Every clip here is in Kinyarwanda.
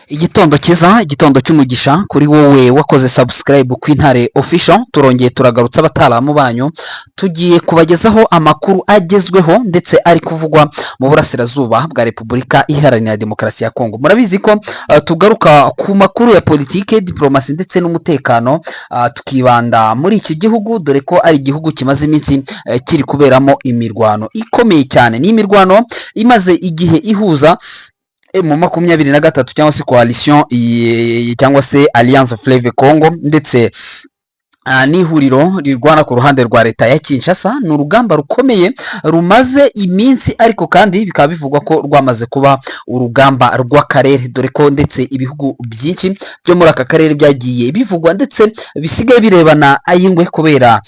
Igitondo cyiza, igitondo cy'umugisha kuri wowe wakoze subscribe ku Intare Official. Turongeye turagarutse, abataramu banyu, tugiye kubagezaho amakuru agezweho ndetse ari kuvugwa mu burasirazuba bwa Repubulika Iharanira Demokarasi ya Kongo. Murabizi ko tugaruka ku makuru ya politike, diplomasi ndetse n'umutekano, tukibanda muri iki gihugu, dore ko ari igihugu kimaze iminsi kiri kuberamo imirwano ikomeye cyane. Ni imirwano imaze igihe ihuza M23 cyangwa se coalition cyangwa se Alliance Fleuve Congo ndetse n'ihuriro rirwana ku ruhande rwa leta ya Kinshasa. Ni urugamba rukomeye rumaze iminsi, ariko kandi bikaba bivugwa ko rwamaze kuba urugamba rw'akarere, dore ko ndetse ibihugu byinshi byo muri aka karere byagiye bivugwa ndetse bisigaye birebana ay'ingwe kubera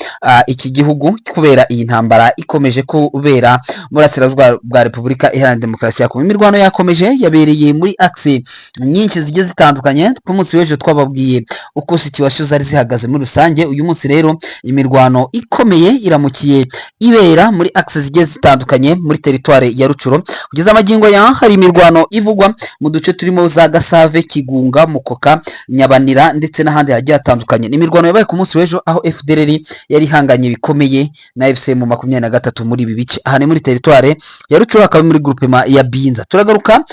iki gihugu, kubera iyi ntambara ikomeje kubera burasirazuba bwa Repubulika Iharanira Demokarasi ya Kongo. Imirwano yakomeje, yabereye muri axe nyinshi zigiye zitandukanye. Ku munsi w'ejo twababwiye uko situation zari zihagaze muri rusange. Uyu munsi rero imirwano ikomeye iramukiye ibera muri axe zigiye zitandukanye muri teritware ya Rutshuru. Kugeza amagingo ya hari imirwano ivugwa mu duce turimo za Gasave, Kigunga, Mukoka, Nyabanira ndetse n'ahandi hagiye hatandukanye. Ni imirwano yabaye ku munsi w'ejo, aho FDLR yari ihanganye bikomeye na AFC M23 muri ibi bice. Aha ni muri teritware ya Rutshuru, akaba muri groupement ya Binza. Turagaruka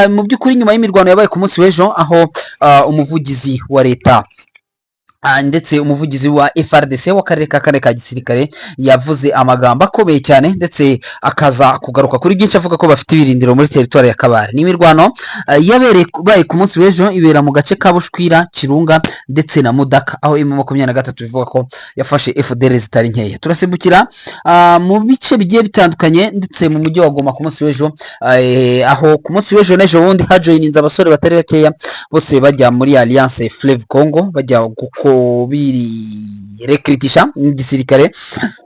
mu by'ukuri nyuma y'imirwano yabaye ku munsi w'ejo, aho umuvugizi wa leta ndetse umuvugizi wa FARDC w'akarere ka kane ka gisirikare yavuze amagambo akomeye cyane, ndetse akaza kugaruka kuri byinshi, avuga ko bafite ibirindiro muri teritwari ya Kabare. Ni imirwano yabereye baye ku munsi w'ejo, ibera mu gace ka Bushwira, Kirunga ndetse na Mudaka, aho M23 bivuga ko yafashe FDLR zitari nkeya. Turasimbukira mu bice bigiye bitandukanye ndetse mu mujyi wa Goma ku munsi w'ejo, aho ku munsi w'ejo n'ejo bundi hajoyininze abasore batari bakeya, bose bajya muri Alliance Fleuve Congo, bajya kubirirekritisha mu gisirikare.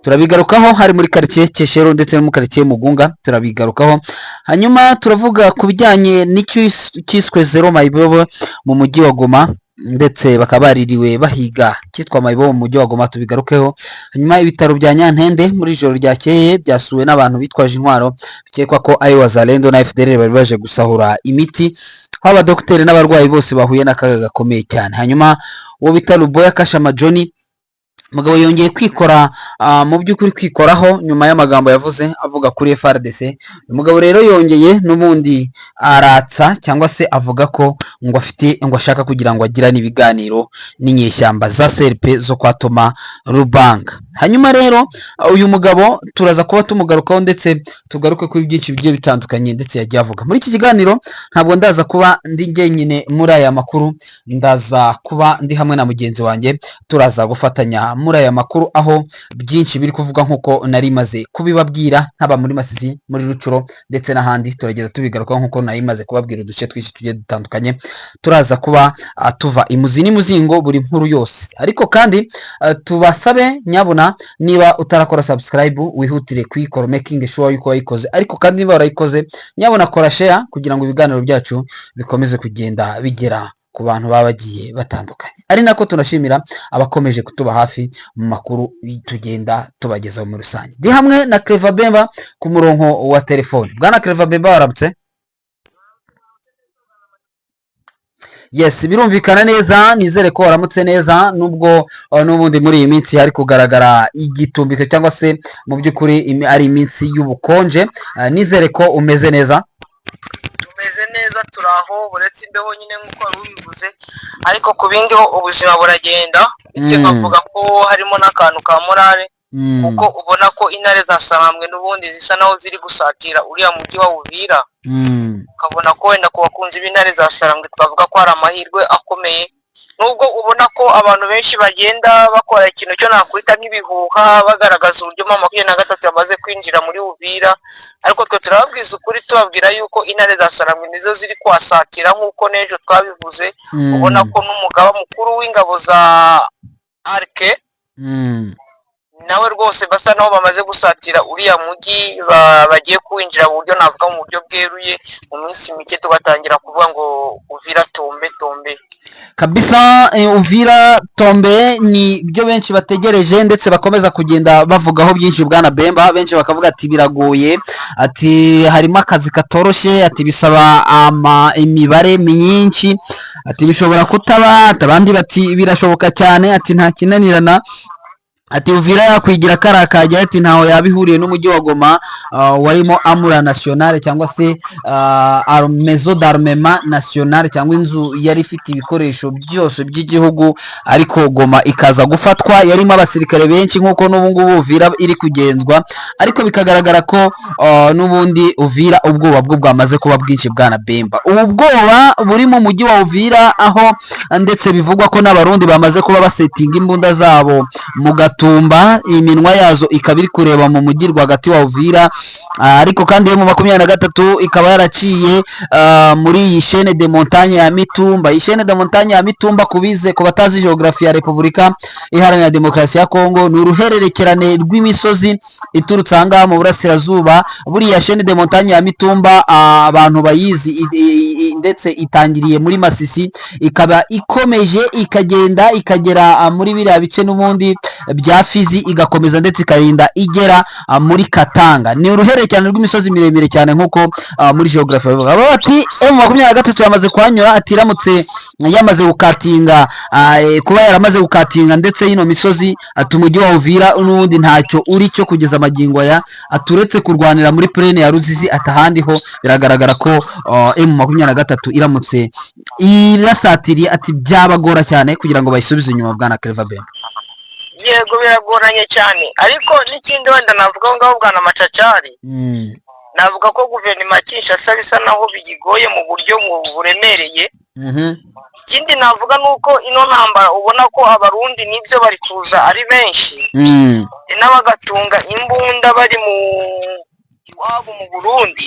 Turabigarukaho, hari muri quartier Keshero ndetse no mu quartier Mugunga, turabigarukaho. Hanyuma turavuga ku bijyanye n'icyiswe Zero Mayibobo mu mujyi wa Goma, ndetse bakaba baririwe bahiga cyitwa Mayibobo mu mujyi wa Goma, tubigarukeho. Hanyuma ibitaro bya Nyantende muri ijoro ryakeye byasuwe n'abantu bitwaje intwaro, bikekwa ko ari Wazalendo na FDLR, bari baje gusahura imiti, aho abadogiteri n'abarwayi bose bahuye n'akaga gakomeye cyane. Hanyuma uwo bita Luboya Kashama Johnny, mugabo yongeye kwikora mu by'ukuri kwikoraho nyuma y'amagambo yavuze avuga kuri FARDC. Uyu mugabo rero yongeye n'ubundi aratsa cyangwa se avuga ko ngo afite, ngo ashaka kugira ngo agirane ibiganiro n'inyeshyamba za CRP zo kwa Toma Rubanga. Hanyuma rero uyu mugabo turaza kuba tumugarukaho, ndetse tugaruke kuri byinshi bigiye bitandukanye ndetse yagiye avuga muri iki kiganiro. Ntabwo ndaza kuba ndi njyenyine muri aya makuru, ndaza kuba ndi hamwe na mugenzi wanjye, turaza gufatanya muri aya makuru, aho byinshi biri kuvuga nk'uko nari maze kubibabwira, haba muri Masisi, muri Rutshuru ndetse n'ahandi. Turagenda tubigarukaho nk'uko nari maze kubabwira uduce twinshi tugiye dutandukanye. Turaza kuba tuva imuzi n'imuzingo buri nkuru yose. Ariko kandi tubasabe nyabuna, niba utarakora subscribe wihutire kuyikora, making sure yuko wayikoze. Ariko kandi niba warayikoze, nyabuna kora share kugira ngo ibiganiro byacu bikomeze kugenda bigera ku bantu baba bagiye batandukanye, ari nako tunashimira abakomeje kutuba hafi mu makuru tugenda tubagezaho muri rusange. Ndi hamwe na Clever Bemba ku murongo wa telefone. Bwana Clever Bemba, waramutse? Yes, birumvikana neza. Nizere ko waramutse neza, nubwo n'ubundi muri iyi minsi hari kugaragara igitumbiko cyangwa se mu by'ukuri ari iminsi y'ubukonje. Nizere ko umeze neza. Tumeze neza, turi aho, uretse imbeho nyine nk'uko wari ubivuze, ariko ku bindi ho ubuzima buragenda, ndetse nkavuga ko harimo n'akantu ka morale, kuko ubona ko intare za Sarambwe n'ubundi zisa naho ziri gusatira uriya mujyi wa Uvira. Ukabona ko wenda ku bakunzi b'intare za Sarambwe twavuga ko hari amahirwe akomeye, nubwo ubona ko abantu benshi bagenda bakora ikintu cyo nakwita nk'ibihuha, bagaragaza uburyo M23 yamaze kwinjira muri Uvira. Ariko twe turababwiza ukuri, tubabwira yuko intare za Sarambwe nizo ziri kuhasatira, nk'uko n'ejo twabivuze. Ubona ko n'umugaba mukuru w'ingabo za arike nawe rwose basa naho bamaze gusatira uriya mujyi, bagiye kuwinjira mu buryo navuga mu buryo bweruye, mu minsi mike tugatangira kuvuga ngo Uvira tombe tombe. Kabisa, Uvira tombe ni byo benshi bategereje ndetse bakomeza kugenda bavugaho byinshi, bwana Bemba. Benshi bakavuga ati biragoye, ati harimo akazi katoroshye, ati bisaba imibare myinshi, ati bishobora kutaba, ati abandi bati birashoboka cyane, ati nta kinanirana, ati Uvira yakwigira kariya kajya, ati ntaho yaba ihuriye n'umujyi wa Goma, warimo Armoire Nationale cyangwa se maison d'armement nationale, cyangwa inzu yari ifite ibikoresho byose by'igihugu, ariko Goma ikaza gufatwa yarimo abasirikare benshi nk'uko n'ubu ngubu Uvira iri kugenzwa, ariko bikagaragara ko n'ubundi Uvira ubwoba bwo bwamaze kuba bwinshi. Bwana Bemba, ubu bwoba buri mu mujyi wa Uvira, aho ndetse bivugwa ko n'Abarundi bamaze kuba basetinga imbunda zabo mu Gatumba, iminwa yazo ikaba iri kureba mu mujyi rwagati wa Uvira. Ariko kandi yo mu 23 ikaba yaraciye muri iyi chaîne de montagne ya Mitumba. Iyi chaîne de montagne ya Mitumba, kubize, ku batazi géographie ya Repubulika Iharanira Demokarasi ya Kongo, ni uruhererekerane rw'imisozi iturutse aha ngaha mu burasirazuba. Buriya chaîne de montagne ya Mitumba, abantu bayizi, ndetse itangiriye muri Masisi, ikaba ikomeje ikagenda ikagera muri biriya bice n'ubundi bya Fizi, igakomeza ndetse ikarinda igera muri Katanga. Ni uruhererekane rw'imisozi miremire cyane nk'uko muri geography babivuga. Bavuga bati M23 yamaze kuhanyura, ati iramutse yamaze gukatinga, kuba yaramaze gukatinga ndetse y'ino misozi, ati umujyi wa Uvira n'ubundi ntacyo uri cyo kugeza amagingo aya, aturetse kurwanira muri plaine ya Ruzizi, ati ahandi ho biragaragara ko M23 iramutse irasatiriye, ati byabagora cyane kugira ngo bayisubize inyuma, bwana Clever Bemba. Yego, biragoranye cyane, ariko n'ikindi wenda navuga aho ngaho, bwana Macacari, navuga ko guverinoma ya Kinshasa bisa naho biyigoye mu buryo buremereye. Ikindi navuga ni uko ino ntambara ubona ko Abarundi nibyo bari kuza ari benshi, n'abagatunga imbunda bari mu iwabo mu Burundi.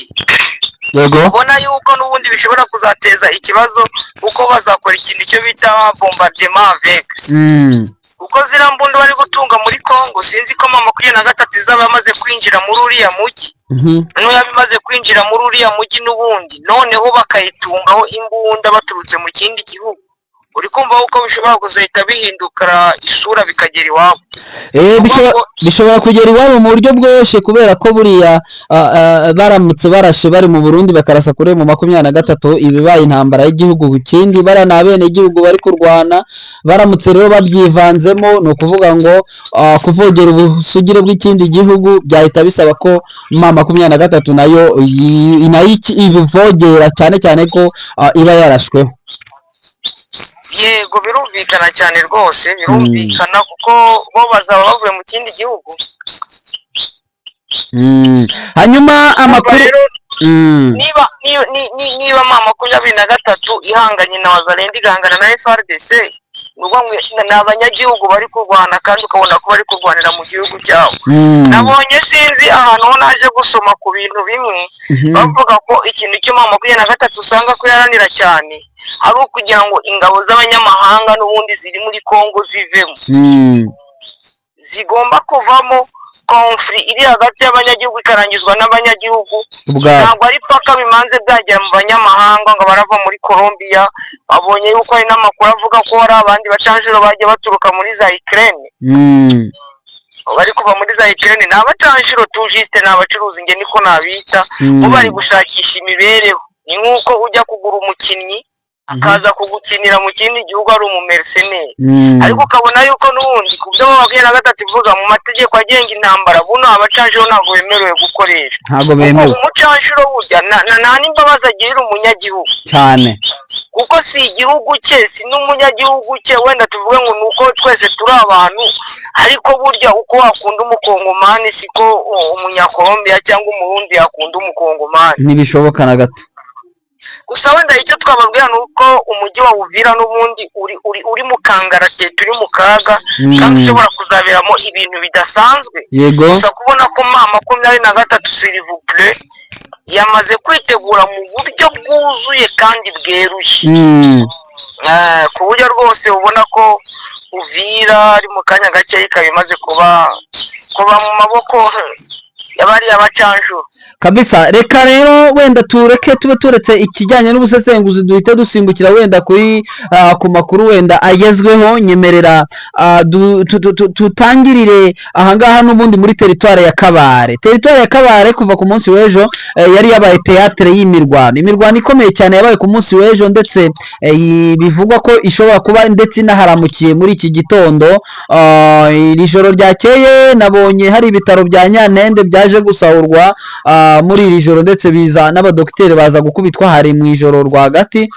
Ubona yuko n'ubundi bishobora kuzateza ikibazo, kuko bazakora ikintu cyo bita bombardement aveugle, kuko ziriya mbunda bari gutunga muri Congo, sinzi ko M23 izaba yamaze kwinjira muri uriya mujyi. Noneho yaba imaze kwinjira muri uriya mujyi n'ubundi, noneho bakayitungaho imbunda baturutse mu kindi gihugu, uri kumva ko bishobora kuzahita bihindukira isura bikagera iwabo. Bishobora kugera iwabo mu buryo bworoshye, kubera ko buriya baramutse barashe bari mu Burundi, bakarasa kuri mu 23, ibibaye intambara y'igihugu ku kindi. Bariya ni abenegihugu bari kurwana. Baramutse rero babyivanzemo, ni ukuvuga ngo kuvogera ubusugire bw'ikindi gihugu byahita bisaba ko M23 nayo nayo ibivogera, cyane cyane ko iba yarashweho. Yego, birumvikana cyane rwose, birumvikana, kuko bo bazaba bavuye mu kindi gihugu. Hanyuma amakuru Rero niba M23 ihanganye na Wazalendo, igahangana na FARDC, ni ukuvuga ngo ni abanyagihugu bari kurwana, kandi ukabona ko bari kurwanira mu gihugu cyabo. Nabonye, sinzi ahantu ho naje gusoma ku bintu bimwe, bavuga ko ikintu cyo M23 usanga ko iharanira cyane ari ukugira ngo ingabo z'abanyamahanga n'ubundi ziri muri Congo zivemo. Zigomba kuvamo, conflit iri hagati y'abanyagihugu ikarangizwa n'abanyagihugu. Ubwabo. Ntabwo ari paka bimanze byagera mu banyamahanga ngo barava muri Colombia. Babonye yuko hari n'amakuru avuga ko hari abandi bacanshuro bagiye baturuka muri za Ukraine, bari kuva muri za Ukraine. Ni abacanshuro tout juste, ni abacuruzi, nge niko nabita. Bo bari gushakisha imibereho, ni nk'uko ujya kugura umukinnyi akaza kugukinira mu kindi gihugu ari umu mercenaire, ariko ukabona yuko n'ubundi ku byo 23 ivuga mu mategeko agenga intambara, buno abacanshuro ntabwo bemerewe gukoresha. Ntabwo Kuko bemewe. umucanshuro burya nta n'imbabazi agirira umunyagihugu. Kuko si igihugu cye, si n'umunyagihugu cye. Wenda tuvuge ngo ni uko twese turi abantu, ariko burya uko wakunda Umukongomani siko Umunyakolombiya cyangwa Umurundi yakunda Umukongomani. Ntibishoboka na gato. Gusa wenda icyo twababwira ni uko umujyi wa Uvira n'ubundi uri mu kangaratete, uri mu kaga, kandi ushobora kuzaberamo ibintu bidasanzwe. Gusa kubona ko M23, s'il vous plaît, yamaze kwitegura mu buryo bwuzuye kandi bweruye, ku buryo rwose ubona ko Uvira ari mu kanya gake ikaba imaze kuba mu maboko y'abariya bacanjuro. Kabisa, reka rero wenda tureke tube turetse ikijyanye n'ubusesenguzi, duhite dusimbukira wenda kuri ku makuru wenda agezweho. Nyemerera tutangirire ahangaha n'ubundi muri teritwari ya Kabare. Teritwari ya Kabare kuva ku munsi w'ejo yari yabaye théâtre y'imirwano, imirwano ikomeye cyane yabaye ku munsi w'ejo, ndetse bivugwa ko ishobora kuba ndetse inaharamukiye muri iki gitondo. Iri joro ryakeye nabonye hari ibitaro bya Nyantende byaje gusahurwa muri iri joro, ndetse biza n'abadogiteri baza gukubitwa, hari mu ijoro rwagati,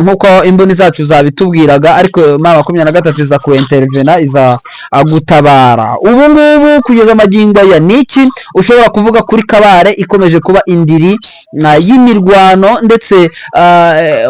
nk'uko imboni zacu zabitubwiraga, ariko M23 iza kuintervena, iza gutabara. Ubu ngubu kugeza magingo aya, ni iki ushobora kuvuga kuri Kabare ikomeje kuba indiri y'imirwano? Ndetse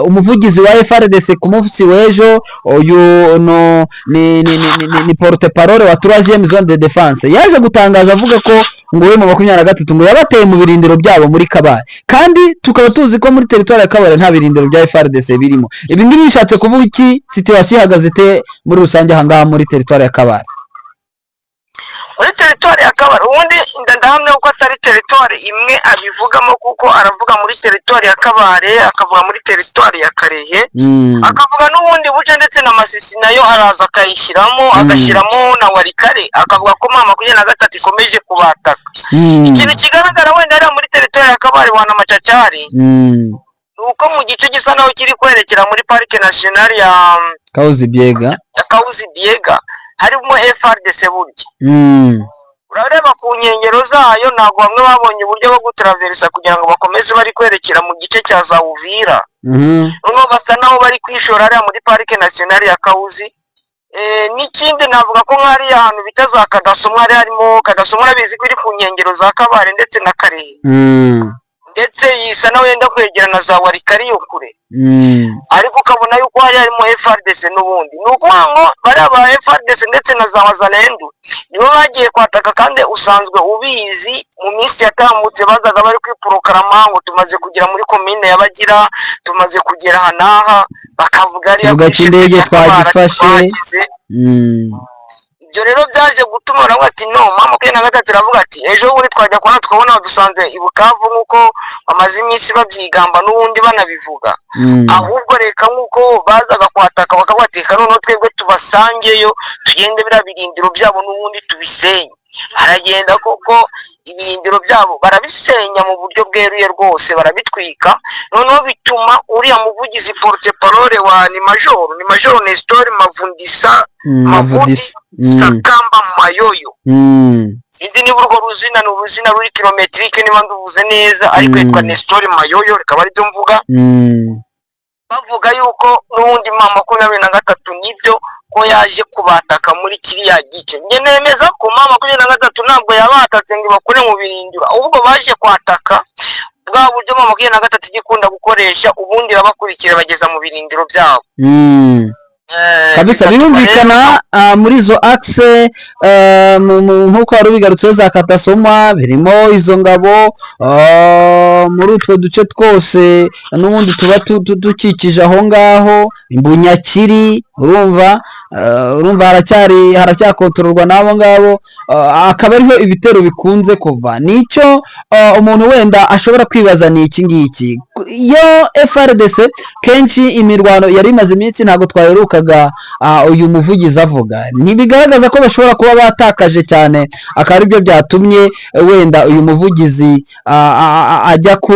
umuvugizi wa FARDC ku munsi w'ejo, uyu no, ni porte-parole wa 3e zone de défense, yaje gutangaza avuga ko ngo we mu 23 ngo yabateye mu birindiro byabo muri Kabare, kandi tukaba tuzi ko muri teritwari ya Kabare nta birindiro bya FARDC birimo. Ibi ngibi bishatse kuvuga iki? Situation ihagaze ite muri rusange ahangaha muri teritwari ya Kabare? Muri teritwari ya Kabare, ubundi ndahamya ko atari teritwari imwe abivugamo, kuko aravuga muri teritwari ya Kabare, akavuga muri teritwari ya Karehe, akavuga n'ubundi buce, ndetse na Masisi nayo araza akayishyiramo, agashyiramo na Walikale, akavuga ko M23 ikomeje kubataka. Ikintu kigaragara wenda hariya muri teritwari ya Kabare, wana Macacari, ni uko mu gice gisa naho kiri kwerekera muri parike nationale ya Kahuzi Biega. Ya Kahuzi Biega, harimo FARDC burya. Urareba ku nkengero zayo, ntabwo bamwe babonye uburyo bwo gutaraverisa kugira ngo bakomeze bari kwerekera mu gice cya za Uvira. Noneho basa naho bari kwishora hariya muri parike nationale ya Kahuzi. N'ikindi navuga ko nk'hariya hantu bita za Kadasomwa, hari harimo Kadasomwa, urabizi ko iri ku nkengero za Kabare ndetse na Karehe, ndetse yisa nawe yenda kwegera na za Walikale iyo kure, ariko ukabona yuko hari harimo FARDC n'ubundi. Ni ukuvuga ngo bariya ba FARDC ndetse na za Wazalendo nibo bagiye kwataka, kandi usanzwe ubizi, mu minsi yatambutse bazaga bari kwiporokarama ngo tumaze kugera muri komine ya Bagira, tumaze kugera aha n'aha, bakavuga hariya Ikibuga kuri cy'indege Sheferi ya Kabare twagifashe. twahageze. Ibyo rero byaje gutuma baravuga ati no, M23 iravuga ati ejo bundi twajya kubona tukabona dusanze i Bukavu, nk'uko bamaze iminsi babyigamba n'ubundi banabivuga. Ahubwo reka nk'uko bazaga kwataka bakavuga ati reka noneho twebwe tubasangeyo, tugende biriya birindiro byabo n'ubundi tubisenye. Baragenda koko, ibirindiro byabo barabisenya mu buryo bweruye rwose, barabitwika. Noneho bituma uriya muvugizi porte-parole wa ni majoro Nestor Mavundisa, Mavundi Mavudisi. Sakamba Mayoyo. Sinzi niba urwo ruzina ni uruzina ruri kilométrique, niba nduvuze neza, ariko yitwa Nestor Mayoyo, rikaba aribyo mvuga. Bavuga yuko n'ubundi M23 nibyo ko yaje kubataka muri kiriya gice. Njye nemeza ko M23 ntabwo yabatatse ngo ibakure mu birindiro, ahubwo baje kwataka bwa buryo M23 ijya ikunda gukoresha, ubundi irabakurikira bageza mu birindiro byabo. Kabisa. Bigatuma Birumvikana. rero Muri izo axe nk'uko wari ubigarutseho, za Katasoma birimo izo ngabo, muri utwo duce twose n'ubundi tuba dukikije aho ngaho Imbunyakiri, urumva haracyakontororwa n'abo ngabo, akaba ariho ibitero bikunze kuva. Nicyo umuntu wenda ashobora kwibaza ni iki ngiki: iyo FARDC kenshi imirwano yari imaze iminsi, ntabwo twaherukaga uyu muvugizi avuga, ntibigaragaza ko bashobora kuba batakaje cyane, akaba aribyo byatumye wenda uyu muvugizi ajya ku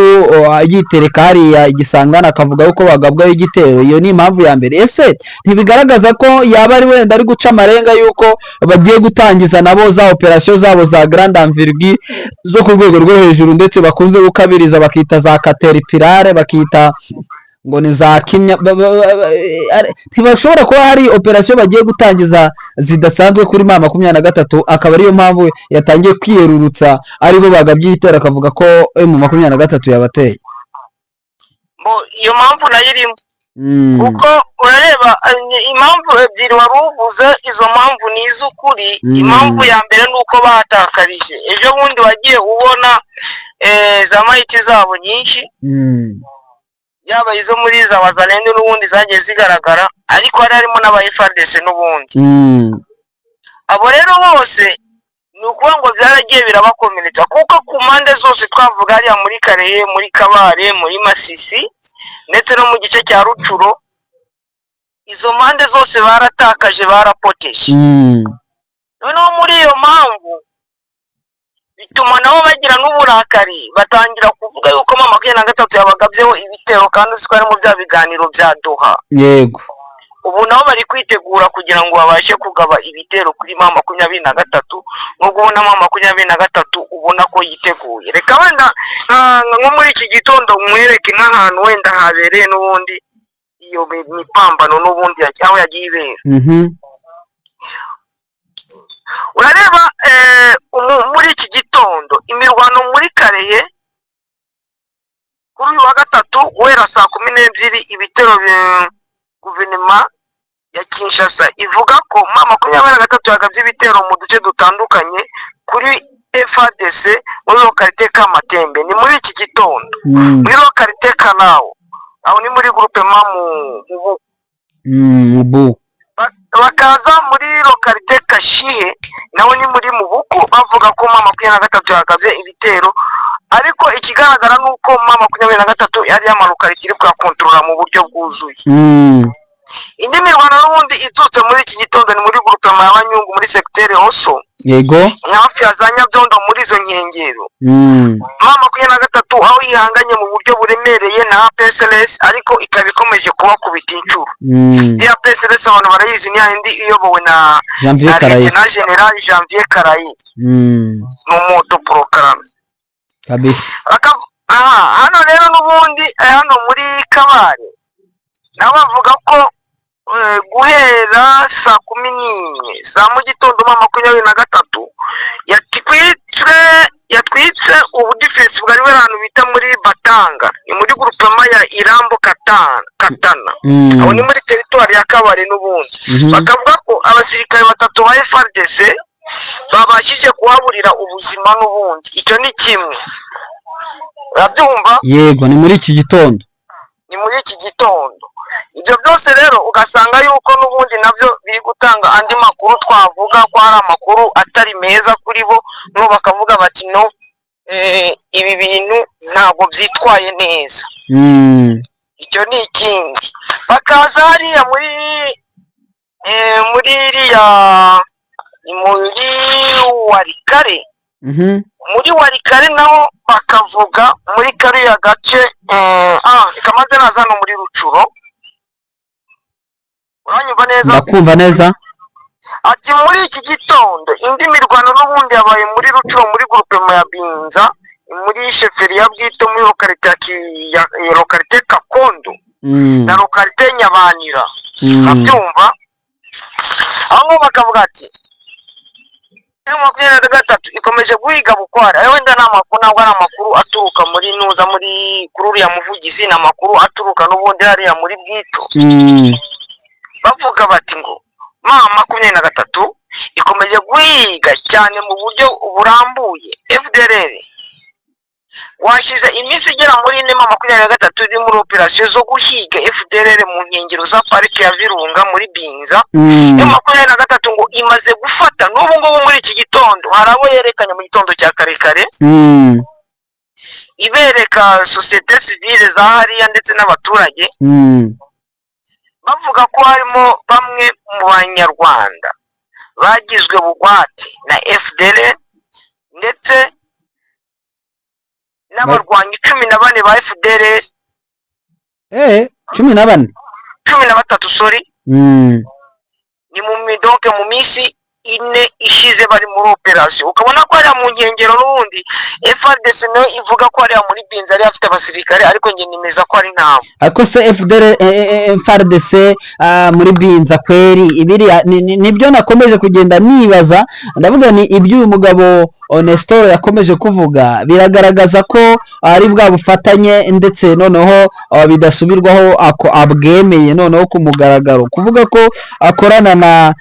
yitereka hariya igisangana, akavuga yuko bagabwaho igitero? Iyo ni impamvu ya mbere. Ese ntibigaragaza ko yaba ari wenda ari guca amarenga yuko bagiye gutangiza nabo za operasiyo zabo za grande envergure, zo ku rwego rwo hejuru, ndetse bakunze gukabiriza bakita za Caterpillar, bakita ngo ni za kimya? Ntibashobora kuba hari operasiyo bagiye gutangiza zidasanzwe kuri M23, akaba ariyo mpamvu yatangiye kwiyerurutsa aribo bagabye igitero, akavuga ko M23 yabateye? Bo, iyo mpamvu nayo irimo, kuko urareba impamvu ebyiri wari uvuze, izo mpamvu ni iz'ukuri. Impamvu ya mbere ni uko batakarije ejo bundi, wagiye ubona za mayiti zabo nyinshi, yaba izo muri za Wazalendo n'ubundi zagiye zigaragara, ariko hari harimo n'aba FARDC n'ubundi. Abo rero bose Ni ukuvuga ngo byaragiye birabakomeretsa, kuko ku mpande zose twavuga hariya muri Kalehe, muri Kabare, muri Masisi, ndetse no mu gice cya Rutshuru, izo mpande zose baratakaje, barapoteje. Noneho muri iyo mpamvu bituma nabo bagira n'uburakari, batangira kuvuga yuko M23 yabagabyeho ibitero, kandi uzi ko ari mu bya biganiro bya Doha. Ubu nabo bari kwitegura kugira ngo babashe kugaba ibitero kuri M23, nubwo ubona M23 ubona ko yiteguye. Reka wenda nko muri iki gitondo mwereke nk'ahantu wenda habereye n'ubundi iyo mipambano, n'ubundi aho yagiye ibera. Urareba muri iki gitondo imirwano muri Kalehe kuri uyu wa gatatu guhera saa 12, ibitero guverinoma ya Kinshasa ivuga ko M23 yagabye ibitero mu duce dutandukanye kuri FARDC muri localité Kamatembe. Ni muri iki gitondo muri localité Kanawo, aho ni muri groupement mu Mubuku. Mubu. Bakaza muri localité Kashihe, naho ni muri Mubuku, bavuga ko M23 yagabye ibitero, ariko ikigaragara ni uko M23 yari ya malocalité iri kuyakontorora mu buryo bwuzuye. Indi mirwano n'ubundi iturutse muri iki gitondo ni muri groupement ya Banyungu, muri secteur Oso, ni hafi ya za Nyabyondo, muri izo nkengero. M23 aho ihanganye mu buryo buremereye na APCLS, ariko ikaba ikomeje kubakubita inshuro. Iriya APCLS abantu barayizi, ni yindi iyobowe na Janvier na Karayi. Lieutenant General Janvier Karayi. Ni umuautoproclamé. Kabisa. Aha hano rero n'ubundi hano muri Kabare nabo bavuga ko guhera saa 11 za mu gitondo M23 yatwitse ubudefense bwari buri ahantu bita muri Batanga, ni muri groupement ya Irambo Katana, aho ni muri teritwari ya Kabare n'ubundi. Bakavuga ko abasirikare batatu ba FARDC babashije kuhaburira ubuzima n'ubundi. Icyo ni kimwe, urabyumva? Yego, ni muri iki gitondo. Ni muri iki gitondo. Ibyo byose rero ugasanga yuko n'ubundi nabyo biri gutanga andi makuru, twavuga ko ari amakuru atari meza kuri bo, no bakavuga bati: "No, ibi bintu ntabwo byitwaye neza." Icyo ni ikindi. Bakaza hariya muri iriya, ni muri Walikale. Muri Walikale naho bakavuga muri kariya gace, reka maze naza hano muri Rutshuru. Uranyumva neza? Ndakumva neza. Ati muri iki gitondo indi mirwano n'ubundi yabaye muri Rutshuru, muri groupement ya Binza, muri chefferie ya Bwito, muri localité ya localité Kakondo na localité Nyabanira. Babyumva aho ngaho bakavuga ati M23 ikomeje guhiga bukware. Ayo wenda ni amakuru, ntabwo ari amakuru aturuka muri nuza, muri kuri uriya muvugizi, ni amakuru aturuka n'ubundi hariya muri Bwito. Bavuga bati ngo M23 ikomeje guhiga cyane mu buryo burambuye FDLR. Washize iminsi igera muri ine M23 iri muri operasiyo zo guhiga FDLR mu nkengero za parike ya Virunga muri Binza. M23 ngo imaze gufata n'ubu ngubu muri iki gitondo hari abo yerekanye mu gitondo cya kare kare, ibereka sosiyete sivile za hariya ndetse n'abaturage, bavuga ko harimo bamwe mu banyarwanda bagizwe bugwate na FDLR, ndetse n'abarwanyi 14 ba FDLR. 14? 13, sorry. Ni mu midoke mu minsi 4 ishize bari muri operasiyo. Ukabona ko hariya mu nkengero n'ubundi FARDC nayo ivuga ko hariya muri Binza yari afite abasirikare, ariko njye nemeza ko ari ntabo. Ariko se FDR, FARDC muri Binza kweri, ibiriya nibyo nakomeje kugenda nibaza, ndavuga ni iby'uyu mugabo. Nestor yakomeje kuvuga biragaragaza ko ari bwa bufatanye, ndetse noneho bidasubirwaho ako abwemeye noneho ku mugaragaro, kuvuga ko akorana na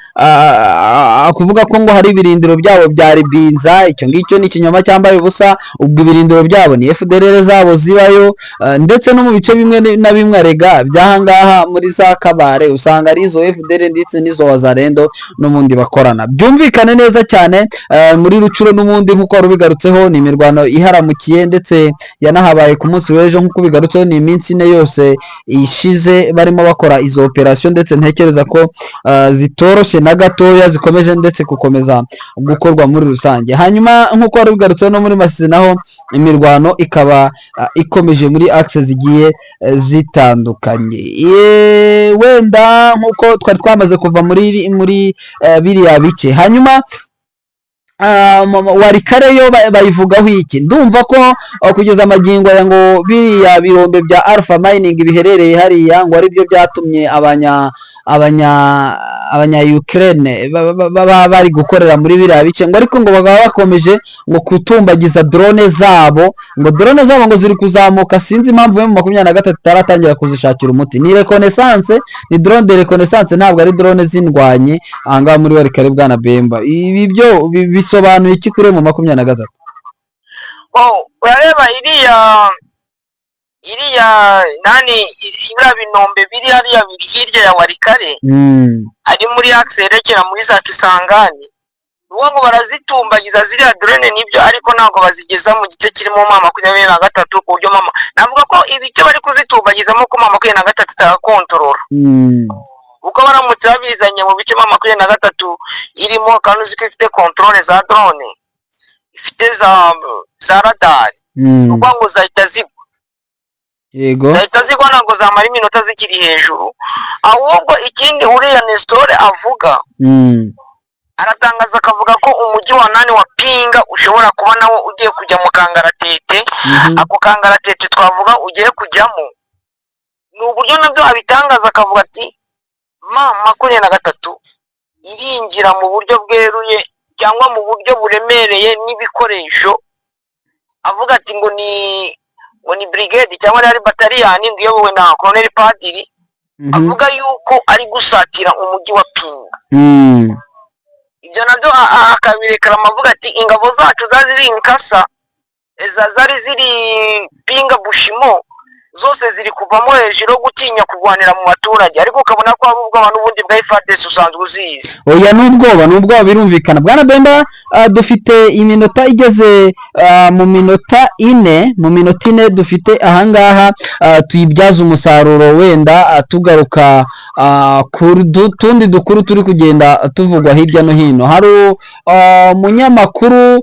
kuvuga ko ngo hari ibirindiro byabo bya Ribinza. Icyo ngicyo ni ikinyoma cyambaye ubusa. Ubwo ibirindiro byabo ni FDLR zabo zibayo, ndetse no mu bice bimwe na bimwe arega by'ahangaha muri za Kabare usanga ari izo FDLR ndetse n'izo Wazalendo n'ubundi bakorana, byumvikane neza cyane. Muri Rutshuru n'ubundi nk'uko wari ubigarutseho ni imirwano iharamukiye, ndetse yanahabaye ku munsi w'ejo. Nk'uko ubigarutseho, ni iminsi 4 yose ishize barimo bakora izo operasiyo, ndetse ntekereza ko zitoroshye na gatoya, zikomeje ndetse gukomeza gukorwa muri rusange. Hanyuma nk'uko wari ubigarutseho, no muri Masisi naho imirwano ikaba ikomeje muri axe zigiye zitandukanye. Wenda nk'uko twari twamaze kuva muri biriya bice, hanyuma Walikale yo bayivugaho iki? Ndumva ko kugeza amagingo aya ngo biriya birombe bya Alpha Mining biherereye hariya ngo aribyo byatumye abanya Ukraine baba bari gukorera muri biriya bice, ngo ariko ngo bakaba bakomeje ngo kutumbagiza drone zabo, ngo drone zabo ngo ziri kuzamuka. Sinzi impamvu M23 itaratangira kuzishakira umuti. Ni reconnaissance, ni drone de reconnaissance, ntabwo ari drone z'indwanyi ahangaha muri Walikale. Bwana Bemba, ibi byo bisobanuye iki kuri M23? Oh, urareba iriya nani, biriya binombe biri hariya biri hirya ya Walikale, ari muri axe yerekera muri za Kisangani, ni ngo barazitumbagiza ziriya drone nibyo, ariko ntabwo bazigeza mu gice kirimo M23, ku buryo mama navuga ko ibice bari kuzitumbagizamo ko M23 itarakontorora, kuko baramutse babizanye mu bice M23 irimo, kandi uzi ko ifite contrôle za drone, ifite za radari, ni ukuvuga ngo zahita zigwa. Zahita zigwa, ntabwo zamara iminota zikiri hejuru. Ahubwo ikindi uriya Nestor avuga, aratangaza akavuga ko umujyi wa nani, wa Pinga, ushobora kuba nawo ugiye kujya mu kangaratete. Ako kangaratete twavuga ugiye kujyamo ni uburyo nabyo abitangaza, akavuga ati M23 irinjira mu buryo bweruye cyangwa mu buryo buremereye n'ibikoresho. Avuga ati ngo ni brigade cyangwa ari bataliyani ngo iyobowe na Colonel Padiri, avuga yuko ari gusatira umujyi wa Pinga. Ibyo nabyo akabirekarama, avuga ati ingabo zacu zari ziri Nkasa, zari ziri Pinga, Bushimo, zose ziri kuvamo hejuru yo gutinya kurwanira mu baturage, ariko ukabona ko hari ubwoba n'ubundi bwa FARDC usanzwe uzizi. Oya, n'ubwoba ni ubwoba, birumvikana. Bwana Bemba, dufite iminota igeze mu minota 4, mu minota 4 dufite ahangaha, tuyibyaze umusaruro. Wenda tugaruka ku tundi dukuru turi kugenda tuvugwa hirya no hino. Hari umunyamakuru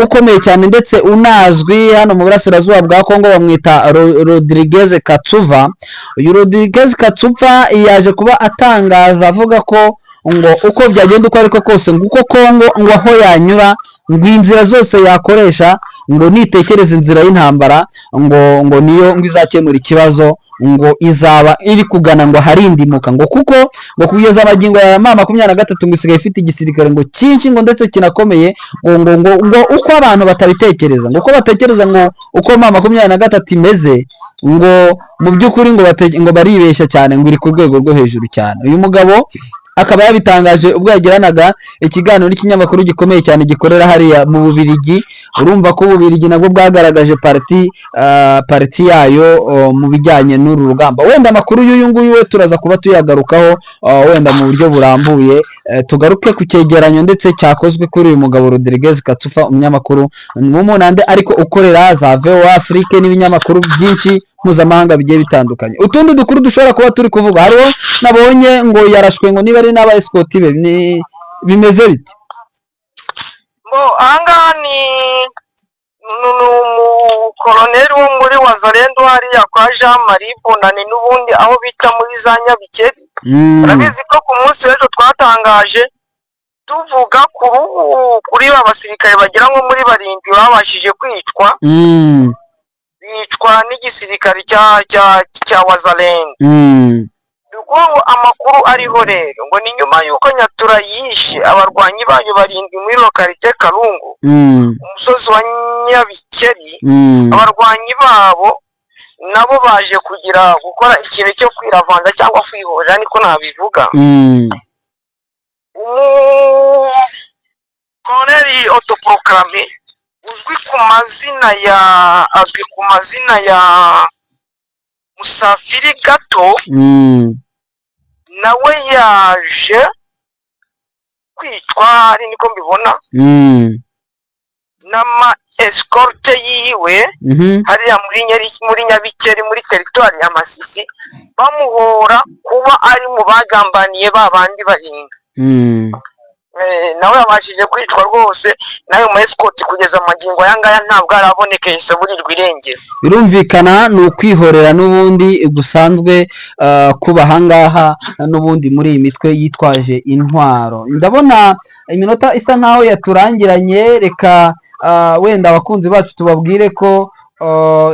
ukomeye cyane ndetse unazwi hano mu burasirazuba bwa Kongo, bamwita Rodriguez Katsuva. Uyu Rodriguez Katsuva yaje kuba atangaza avuga ko ngo uko byagenda uko ariko kose, ngo uko Kongo ngo aho yanyura, ngo inzira zose yakoresha, ngo nitekereza inzira y'intambara ngo niyo ngo izakemura ikibazo, ngo izaba iri kugana ngo aharindimuka, ngo kuko ngo kugeza amagingo ya M23 ngo isigaye ifite igisirikare ngo cyinshi, ngo ndetse kinakomeye, ngo uko abantu batabitekereza, ngo uko batekereza ngo uko M23 imeze, ngo mu by'ukuri ngo baribeshya cyane, ngo iri ku rwego rwo hejuru cyane. Uyu mugabo akaba yabitangaje ubwo yagiranaga ikiganiro n'ikinyamakuru gikomeye cyane gikorera hariya mu Bubiligi. Urumva ko Ububiligi nabwo bwagaragaje partie yayo mu bijyanye n'uru rugamba. Wenda amakuru y'uyu nguyu we turaza kuba tuyagarukaho wenda mu buryo burambuye. Tugaruke ku cyegeranyo ndetse cyakozwe kuri uyu mugabo Rodriguez Katsufa, umunyamakuru w'umunande ariko ukorera za VOA Afrique n'ibinyamakuru byinshi mpuzamahanga bigiye bitandukanye. Utundi dukuru dushobora kuba turi kuvuga, hariho nabonye ngo yarashwe, ngo niba ari n'aba escort be, ni bimeze bite? Bo ahangaha ni umukoloneli wo muri Wazalendo hariya kwa Jean Marie Bonane, n'ubundi aho bita muri za Nyabikeri. Urabizi ko ku munsi w'ejo twatangaje tuvuga kuri ba basirikare bagera nko muri barindwi babashije kwicwa, bicwa n'igisirikare cya Wazalendo. Ni ukuvuga ngo amakuru ariho rero ngo ni nyuma y'uko Nyatura yishe abarwanyi bayo barindwi muri localité Karungu, umusozi wa Nyabikeri. Abarwanyi babo nabo baje kugira gukora ikintu cyo kwiravanza cyangwa kwihorera, niko nabivuga. Umukoloneli autoproclamé uzwi ku mazina ya Musafiri Gato, nawe yaje kwicwa, ari niko mbibona, n'ama escorte yiwe hariya muri Nyabikeri, muri teritwari ya Masisi, bamuhora kuba ari mu bagambaniye ba bandi bahinga. Nawe yabashije kwicwa rwose n'ayo ma escorte. Kugeza amagingo aya ngaya ntabwo araboneka, yahise aburirwa irengero. Birumvikana, ni ukwihorera n'ubundi gusanzwe kuba ahangaha n'ubundi muri iyi mitwe yitwaje intwaro. Ndabona iminota isa nkaho yaturangiranye. Reka wenda abakunzi bacu tubabwire ko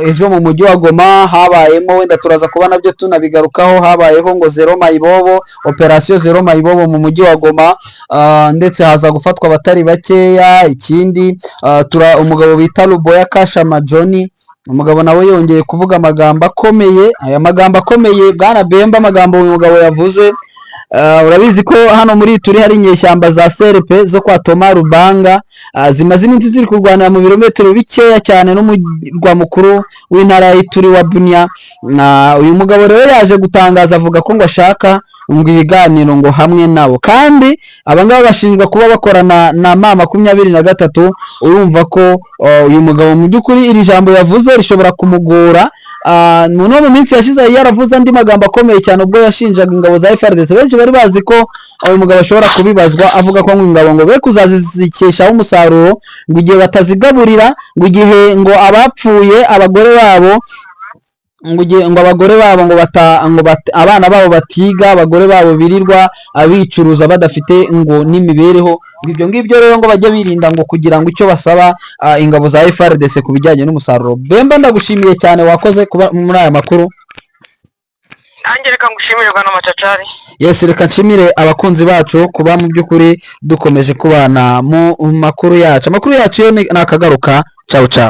ejo mu mujyi wa Goma habayemo, wenda turaza kuba nabyo tunabigarukaho, habayeho ngo zero mayibobo, operasiyo zero mayibobo mu mujyi wa Goma, ndetse haza gufatwa abatari bakeya. Ikindi, umugabo bita Luboya Kashama John, umugabo nawe yongeye kuvuga amagambo akomeye. Aya magambo akomeye, bwana Bemba, amagambo uyu mugabo yavuze, urabizi ko hano muri turi hari inyeshyamba za CRP zo kwa Toma Rubanga, zimaze iminsi ziri kurwanira mu birometero bikeya cyane n'umurwa mukuru w'intara ya Ituri wa Bunia. Na uyu mugabo rero yaje gutangaza avuga ko ngo ashaka ngo ibiganiro ngo hamwe nabo, kandi abangaba bashinjwa kuba bakorana na M23. Urumva ko uyu mugabo mu by'ukuri iri jambo yavuze rishobora kumugora. No mu minsi yashize yari yaravuze andi magambo akomeye cyane ubwo yashinjaga ingabo za FARDC. Benshi bari bazi ko uyu mugabo ashobora kubibazwa, avuga ko ngo ingabo ngo be kuzazikeshaho umusaruro, ngo igihe batazigaburira, ngo igihe ngo abapfuye abagore babo, ngo igihe ngo abagore babo ngo bata ngo abana babo batiga, abagore babo birirwa abicuruza badafite ngo n'imibereho, ngo ibyo ngibyo rero ngo bajye birinda ngo kugira ngo icyo basaba ingabo za FARDC ku bijyanye n'umusaruro. Bemba, ndagushimiye cyane, wakoze kuba muri aya makuru. Nanjye reka ngushimire, bwana Macacari. Yes, reka nshimire abakunzi bacu kuba mu by'ukuri dukomeje kubana mu makuru yacu. Amakuru yacu yo ni akagaruka. Ciao ciao.